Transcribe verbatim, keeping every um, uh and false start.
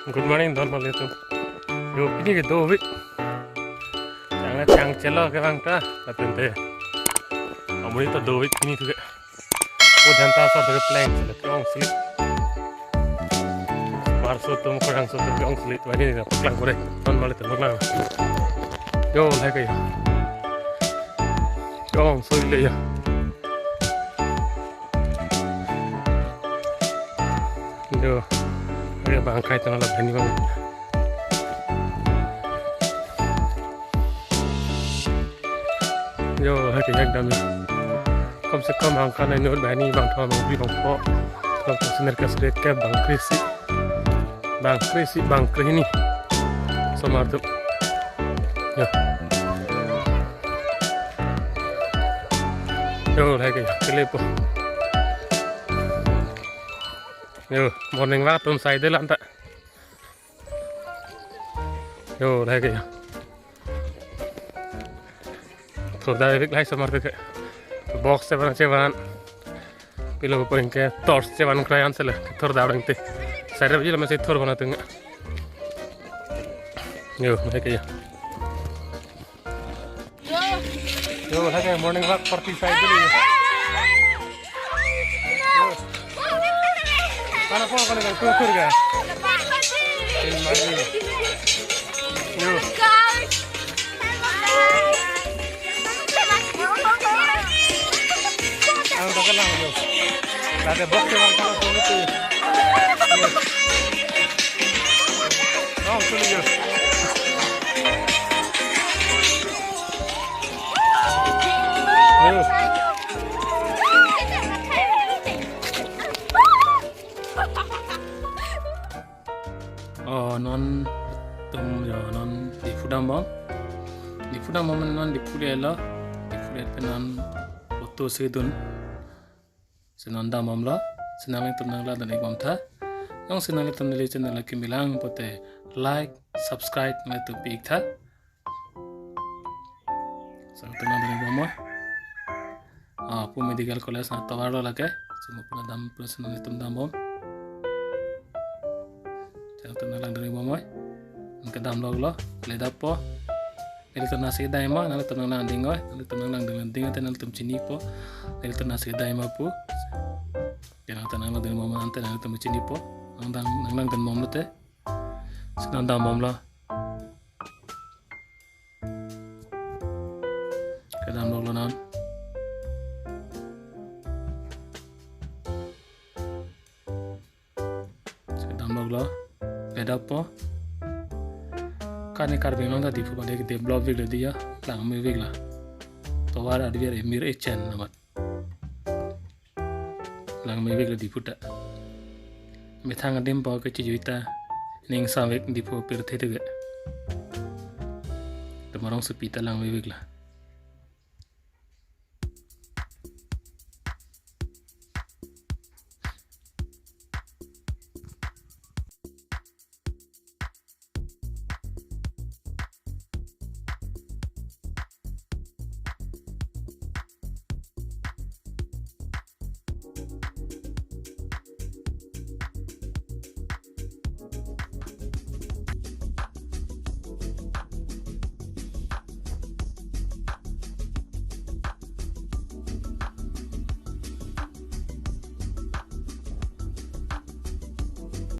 Good morning, don mali tu. Yo, pini ke dovik. Chang chang chelo ke bang ta, lapen te. Amonit ta dovik pini tu ke. Ko janta sa ke plank, chelo ke ong slit. Marso tum korang so ke ong slit. Wani ne paklang kore. Don mali tu paklang. Yo, lake ya. Yo, ong slit ya. Yo, hari bang kai tengah lap ini bang. Yo, hari yang dami. Kom se kom angka na inut bani bang thom bang bi bang po. Bang po siner kas red ke bang krisi. Bang krisi bang krihini. Somar tu. Yo. Yo, lake ya, kelepo. Yo, morning walk atum sai de lanta. Yo, lake ya. Thurda vik lahai somar te. Box chevan chevan. Pilo po ke torch chevan krayan sele. Thurda orang te. Sai de biji lama se thur bana tung. Yo, lake ya. Yo, lake morning walk party sai dulu. Yo. Mana po kana kan kur kur ga. Yo. Ang tak lang yo. Ada box yang kalau tu tu. Yo. Oh, tu yo. Yo. Oh, non tum yo non Diphu dambom. Diphu dambom non Diphu le lo. Diphu le pen non auto si dun. Si non dambom lo. Si nanglitum nanglang dun ik bom tha. Jongsi nanglitum neli channel akimi lang pote like, subscribe nangtum pi ik tha. Sang tengah dari bom. Ah, pu medical college na tovar lo lake. Semua puna dam plus nanglitum dambom. Sang tengah lang dari bom. Nangke damlo lo, le dap po. Nanglitum nasi dai ma, nanglitum nanglang ding oi. Nanglitum nanglang ding ding te nanglitum chinipo. Nanglitum nasi dai ma pu. Nanglitum nanglang ding bom ante nanglitum chinipo. Nanglang nanglang ding bom lo te. Si non dambom lo. Kedam lok lo non. Kedam lok lo. Kedap po. Kani Karbi Anglong ta Diphu bang develop vik lo diya. Langme vik la. Tovar adviar emir echen namat. Langme vik lo Diphu ta. Methang adim po kechijui ta. Ning samvik Diphu pirthe tuge. Temarong sepi ta langme vik la.